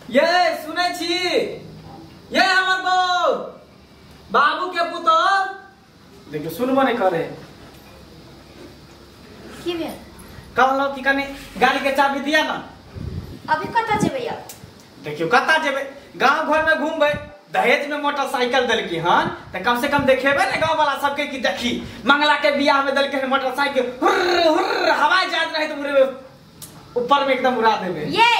ये सुनै छी ये हमर बौ बाबू के पुतोह देखियो सुनबो नहीं करे। की भेल? कहलहुँ कि कनी गाड़ी के चाबी दिया ना। अभी कतऽ जेबै अब? देखियो कतऽ जेबै, गांव घर में घूमबै। दहेज में मोटरसाइकिल देलकी हन त कम से कम देखेबै ने गांव वाला सबके कि देखी मंगला के बियाह में देलके हन मोटरसाइकिल, हुर्र हुर्र हवाई जहाज रहे त उड़ेबै ऊपर में एकदम उड़ा देबै। ये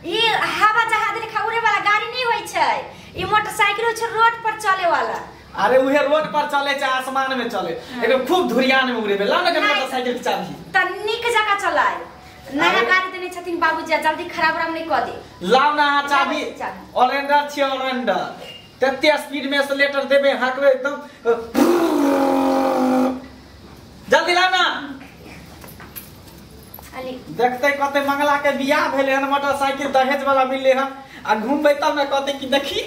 ई हवा जहाज लेखा उड़े वाला गाड़ी नहीं होई छै, ई मोटरसाइकिल होई छै रोड पर चले वाला। अरे उहे रोड पर चले चाहे आसमान में चले, एकदम खूब धुरियान में उड़ेबै। ला ना मोटरसाइकिल के चाबी। त नीक जगह चलाय, नया गाड़ी देने छथिन बाबूजी, जल्दी खराब राम नहीं क दे। लाओ ना चाबी। ऑलराउंडर छी ऑलराउंडर, तते स्पीड में एक्सीलेटर देबे हाकबे एकदम। जल्दी ला ना। अली देखते कते मंगला के बियाह भेले हन, मोटरसाइकिल दहेज वाला मिलले हन आ घूमबे तब ना कहते कि देखी।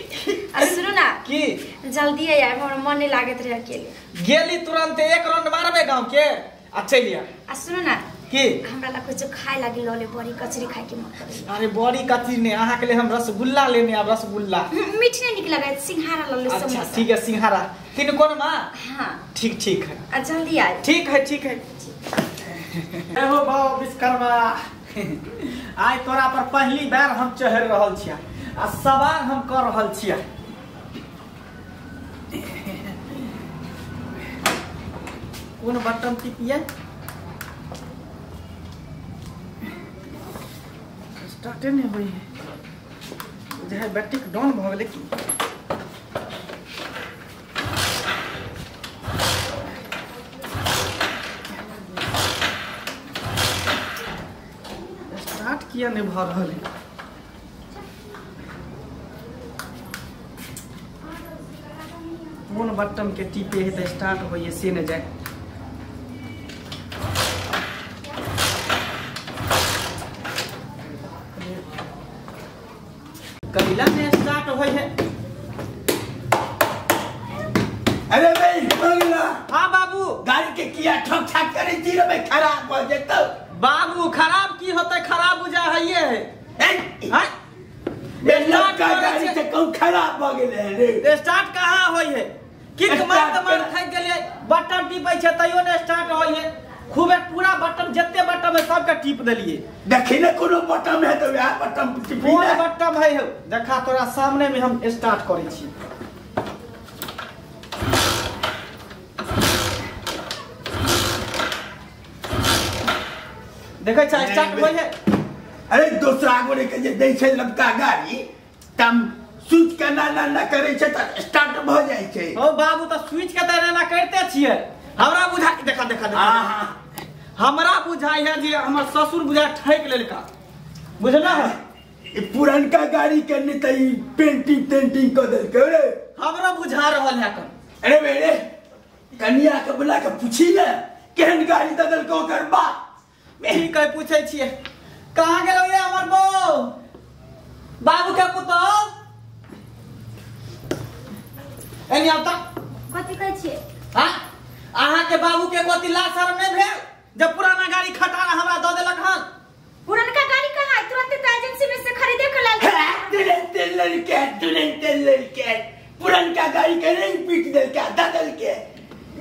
आ सुनू ना की जल्दी आय, हमरा मन नहीं लागत रहे अकेले। गेली तुरंत एक राउंड मारबे गांव के आ चलि आ। आ सुनू ना की हमरा ला कुछ खाए लागी लले, बड़ी कचरी खाए के मन करे। अरे बड़ी कचरी ने अहाँ के लिए हम रसगुल्ला लेने आब, रसगुल्ला मीठ नहीं निक लगे, सिंघाड़ा लले समोसा। अच्छा ठीक है सिंघाड़ा तीन कोन मा। हां ठीक ठीक है, आ जल्दी आय। ठीक है ठीक है। हो बाबा विश्वकर्मा, आइ तोरा पर पहली बार हम चढ़ रहल छिया आ सवार हम कर रहल छिया। कोन बटन टिपिए? स्टार्टे नहीं होई है, जे बैटरी डाउन भ गेलै की। स्टार्ट किया नहीं भ रहल है। कोन बटन के टिपे है त स्टार्ट होइए से न जाए। कबिला में स्टार्ट होय है। अरे भाई मंगला। हां बाबू गाड़ी के किया ठक ठाक करे छी रे भाई, खराब भ जेतौ। बाबू खराब की होते, खराब बुझा है ये है। हां का गाड़ी से कौन खराब भ गेलै रे? स्टार्ट कहां होय है? किक मार मार थाक गेलियै, बटन टिपै छै तैयो ने स्टार्ट होय है। खूबे पूरा बटन जते बटन है सबके टिप देलिए। देखी ने कोनो बटन है तो वह बटन टिपी कोन बटन है हो देखा तोरा सामने में हम स्टार्ट करै छी। देखै छ स्टार्ट होय है। अरे दोसरा गोरे के जे दै छै लबका गाड़ी तम स्विच के ना ना ना करै छै त स्टार्ट भ जाइ छै। ओ बाबू त स्विच के त एना करते छियै। हमरा बुझा देखा देखा देखा हमरा बुझाइ है जे हमर ससुर बुझा ठैक लेलका, बुझला है? ई पुरनका गाड़ी के ने त ई पेंटिंग तेंटिंग क देलकै रे, हमरा बुझा रहल है कन। अरे बेरे कनिया के बुला के पूछी ने केहन गाड़ी द देलकै ओकर बाप। ठीक है पूछै छियै। कहाँ गेलौ ये हमर बौ बाबू के पुतोह? एनी आवता कथि कहै छियै? हां अहाँ के बाबू के कोती ला शर्म नहीं भेल जब पुराना गाड़ी खटारा हमरा the देलक हन? पुरनका गाड़ी कहाँ है? तुरंत त एजेंसी में से खरीदे के लाल। तुरंत लड़के तुरंत लड़के पुरनका गाड़ी के नहीं पीट देलके the देलके।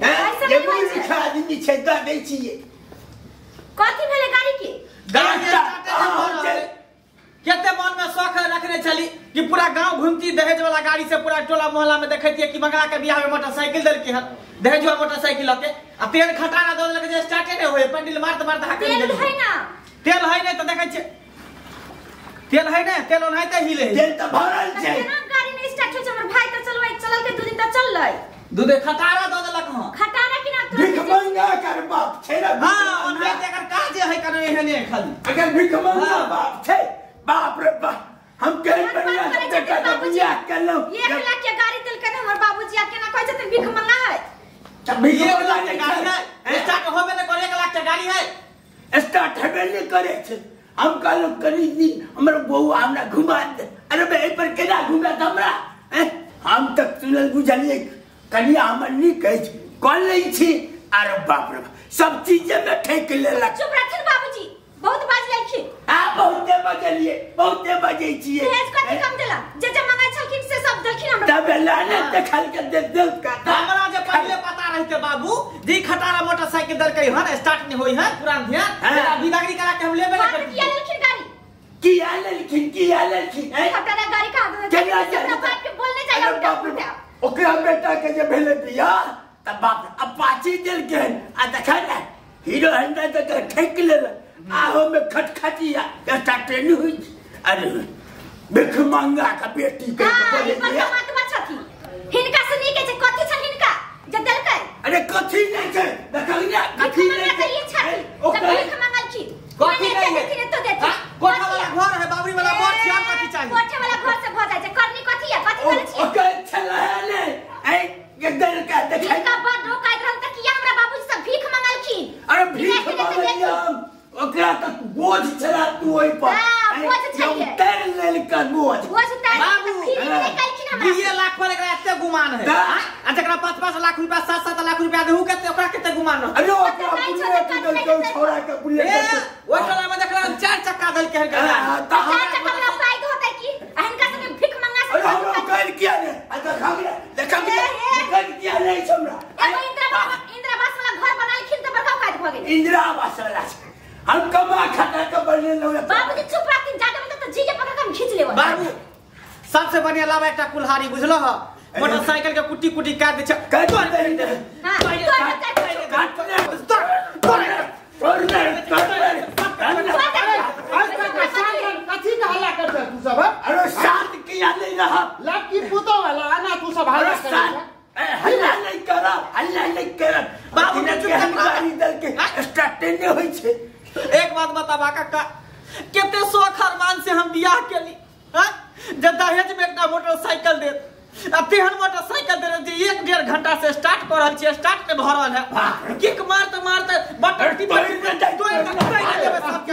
हैं ये मूर्ख आदमी छै the they छियै। कथि भेलै गाड़ी के? गाड़ी केते मन में शौक रखने छली कि पूरा गांव घूमती दहेज वाला गाड़ी से पूरा टोला मोहल्ला में देखैतियै कि मंगला के बियाह में मोटरसाइकिल देलकी हन, दहेजुआ मोटरसाइकिल लके आ तेल खटारा the देलक जे स्टार्टे नै होय, पेंडल मारत मारत हाके तेल है ना, तेल है नै त देखै छियै तेल है नै, तेल ओनाहिते हिले तेल त भरल छै। केना गाड़ी नै स्टार्ट होय छै? हमर भाई त चलबै चलल के 2 दिन त चललै, दूधे खटारा the देलक हन। खटारा कि ना? भीख मंगा कर बाप छै ना। हां ओनाहिते एकर काज है कनो एहने खाली अगर भीख मंगा बाप छै। बाप रे बाप हम केहन बढ़िया बेटा के बियाह केलहुं। 1 लाख के गाड़ी देलकै हमर बाबूजी, आ केना कहै छथिन भीख मंगा है? त भीख 1 लाख के गाड़ी है स्टार्ट होबे नै करे, 1 लाख के गाड़ी है स्टार्ट हेबे नै करे छै। हम कहलहुं कनी दिन हमर बौआ हमरा घुमा दे। अरे बे एहि पर केना घुमात हमरा? हम त सुनल बुझलियै कनिया हमर नीक अछि कऽ लै छी। अरे बाप रे सब चीज में ठेक लेलक। चुप रहथिन बाबूजी। बहुत बाजलखिन। आ बहुते बजलिए, बहुते बजै छियै। दहेज कथी कम देला? जे जे मंगाइ छलखिन से सब देलखिन हमरा। तब लाने देखल के दे देल का। हमरा जे पहिले पता रहते बाबू जी खटारा मोटरसाइकिल देलकै हन, स्टार्ट नहीं होई है पुरान ध्यान तेरा बिदागरी करा के हम लेबे ना करती। किया लेलखिन गाड़ी? किया लेलखिन, किया लेलखिन? खटारा गाड़ी का केना अपना बाप के बोलने जाइए उल्टा उल्टा। ओकरा बेटा के जे भेले बियाह त बाप अपाची देलकै आ देखा ने हीरो होंडा त ठेक लेल आहो में खटखटिया स्टार्ट नहीं हुई। अरे भिख मंगा का बेटी के बोले परमात्मा छथि हिनका से नीक छै कथि छ हिनका जे देलकै? अरे कथि नहीं छै देखल ने कथि नहीं छै ओकरा भीख मंगलखिन कथि नहीं है तो देथि। कोठा वाला घर है बाबरी वाला मोर छै, कथि चाहिए? कोठा वाला घर से भ जाय छै करनी कथि है कथि करै छी? ओकर छला है ने ऐ ये देलकै देखै हिनका बड रोकाइत रहल त किया हमरा बाबूजी सब भीख मंगलखिन? अरे भीख मंगलियै ओकरा त बोझ छला तू ओइ पर। हां बोझ छै उतार लेलका बोझ, बोझ उतार बाबू नहीं कलखिन हमरा। 2 लाख पर एकरा एते गुमान है आ जकरा 5-5 लाख रुपया 7-7 लाख रुपया देहू कते ओकरा कते गुमान रह? अरे ओकरा बुलेट देलकै छोड़ा के बुलेट ओइ टोला में देखला 4 चक्का देलकै हन। 4 चक्का वाला पाई होतै की आ हिनका संगे भीख मंगा से? अरे हमरा कर किया ने आ देखा ने देखा ने कर किया नहीं हमरा। एगो इंदिरा आवास वाला घर बनालखिन त बड़का औकात भ गेल। इंदिरा आवास वाला हम कमा खटा के बनेलौ। बाबूजी चुप रहथिन जादा मतलब त जीजे पकड़ के हम खींच लेब। बाबू सबसे बढ़िया लावा एकटा कुल्हाड़ी बुझलो ह, मोटरसाइकिल के कुट्टी कुट्टी काट दे छै। काट दे हां काट दे तोड़ तोड़ तोड़। कथी के हल्ला करत तू सब? अरे शांत किया नहीं रहा लड़की पुतो वाला आना तू सब हल्ला कर। हल्ला नहीं कर, हल्ला नहीं कर बाबू ने चुप गाड़ी दल के स्टार्ट नहीं होई छै। एक बात बताबा काका, केते शौक अरमान से हम बियाह केली हां, जब दहेज में एकटा मोटरसाइकिल दे आ तेहन मोटरसाइकिल दे जे 1-1.5 घंटा से स्टार्ट कर रहल छी, स्टार्ट नहीं भ रहल है। किक मारते मारते बटन टिपै देबै सबके।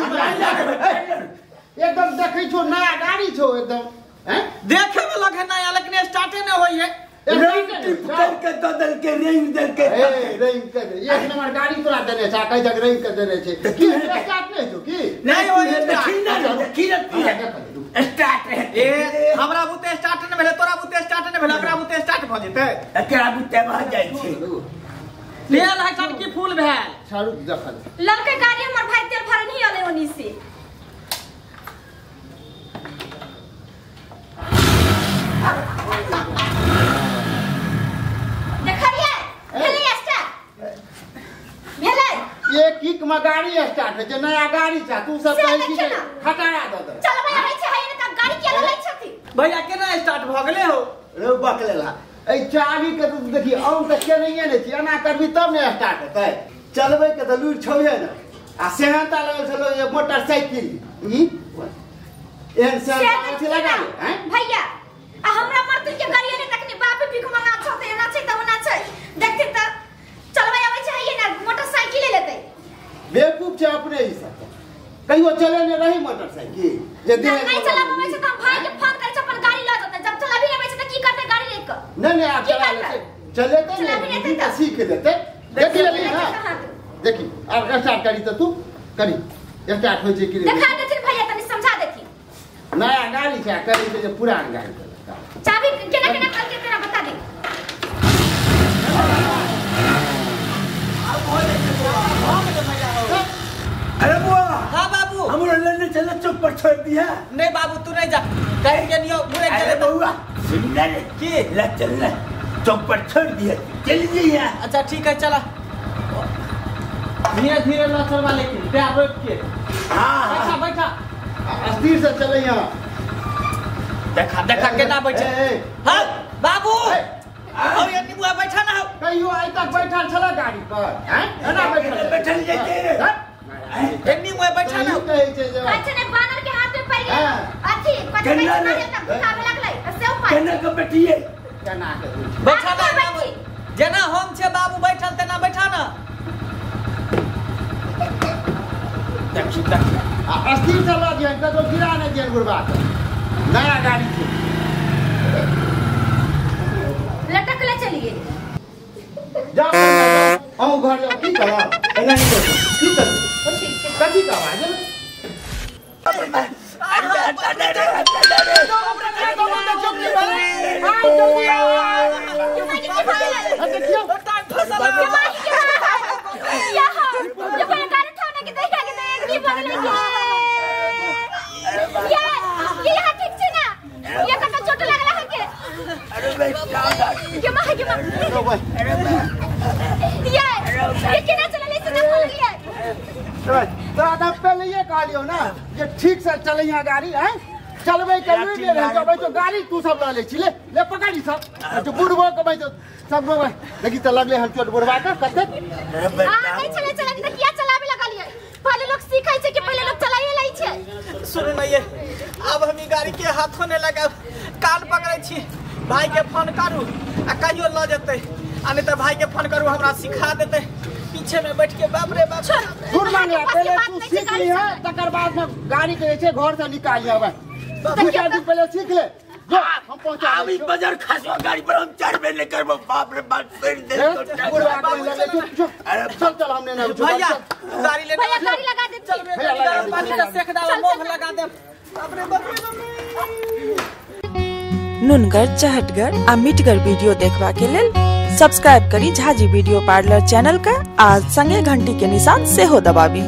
एकदम देखै छो नया गाड़ी छो एकदम हैं देखे में लगे नया लेकिन स्टार्टे नहीं होई है। रिंग टिप करके ददल के रिंग दल के ए रिंग के एक नंबर गाड़ी तोरा देने छै कहि जग रिंग के देने छै की स्टार्ट नहीं छौ की? नहीं होई देखी ना देखी ना स्टार्ट है। ए हमरा बुते स्टार्ट नहीं भेले, तोरा बुते स्टार्ट नहीं भेले, एकरा बुते स्टार्ट भ जेतै। एकरा बुते भ जाइ छै। तेल है की फूल भेल छाड़ू देखल लड़के गाड़ी हमर भाई तेल भरे नहीं अले ओनी से। देखलिए भेलै स्टार्ट भेलै? एक किक में गाड़ी स्टार्ट है जे नया गाड़ी छै तू सब कहै छी खटारा द दे। चल भैया होइ छै है ने त गाड़ी के ललै छथि। भैया केना स्टार्ट भ गेलै हो? रे बकलेला ए चाबी के तू देखी आउन त केनैये नै छी, एना करबी तब ने स्टार्ट हेतै। चलबै के त लूर छौहे ने आ सेहनता लगल छलो जे मोटरसाइकिल ई एहन सेहनता अथी लगा ले हैं भैया। आ हमरा मर्दुल के गाड़ी ने तखनी बाप भीख मंगा छौ त एना छै त ओना छै देखथिन त चलबै आबै छै है ने मोटरसाइकिल लेतै। बेवकूफ छै अपने ई सब, कहियो चले ने रही मोटरसाइकिल जे दे नहीं चलाबै छै त हम भाई के फोन करै छै अपन गाड़ी ल जेतै। जब चलाबी आबै छै त की करतै गाड़ी ले के? नहीं नहीं आप चला लेते चलेते नहीं त सीख लेते। देखि लेली हां देखि अब स्टार्ट करी त तू करी स्टार्ट होय छै कि देखा देथिन भैया तनी समझा देथिन। नया गाड़ी छै करी छै जे पुरान गाड़ी छै। चाबी केना केना करके तेरा बता दे। अरे बुआ हां बाबू हमरो लेने चले चौक पर छोड़ दिया। नहीं बाबू तू नहीं जा कहीं के नियो घुरे चले। बउआ सुन ले की ले चल ले चौक पर छोड़ दिया चल जइया। अच्छा ठीक है चला धीरे धीरे ल चलवा लेकिन पैर रोक के। हां बैठा बैठा स्थिर से चले यहां। देखा देखा केना बैठे। हां बाबू और ये निबुआ बैठा ना हो। कहियो आइ तक बैठल छला गाड़ी पर हैं एना बैठल बैठल जइते रे एन्नी मुए बैठा ना कहै छै जे अच्छा ने बानर के हाथ में पड़ गेल अथी कथि कहै छै तब खावे लगलै से उपाय केना के बैठिए केना के बैठा ना बाबू जेना हम छे बाबू बैठल तेना बैठा ना। देखी देखी आ स्थिर से ल दिहन कतौ गिरा नै दिहन बुढ़बा के, नया गाड़ी छै लटकले चलिए जाओ अहूँ घर जाओ। की करब एना नहि करू की करब कथी का आवाज? पहले ये कहलियो ना जे ठीक से चले यहाँ गाड़ी है चलबे के लुइ रह जबै तो गाड़ी तू सब ल ले छी ले ले पकड़ी सब जो बुढ़बो के भाई सब लोग देखी त लगले हम चोट बुढ़बा के कते हां नहीं चले चले त किया चलाबे लगलिए पहले लोग सीखै छै कि पहले लोग चलाइए लै छै। सुनू न ये अब हम ई गाड़ी के हाथों ने लगाब कान पकड़ै छी भाई के फोन करू आ कहियो ल जेतै आ नहीं त भाई के फोन करू हमरा सिखा देतै पीछे में बैठ के बाप रे बाप। सुन मांगला पहले तू सीख लिहा तकर बाद में गाड़ी के जे छै घर से निकालिया भाई तू चार दिन पहले सीख ले जो हम पहुंचा अभी बाजार खासवा गाड़ी पर हम चढ़बे नहीं करबो बाप रे बाप फिर दे अरे चल चल हमने ना भैया गाड़ी ले भैया गाड़ी लगा दे चल गरम पानी से सेक दाव मोह लगा दे बाप रे बाप रे। नुनगर चहटगर आ मिठगर वीडियो देखबा के लेल सब्सक्राइब करी झाजी वीडियो पार्लर चैनल का आ संगे घंटी के निशान सेहो दबाबी।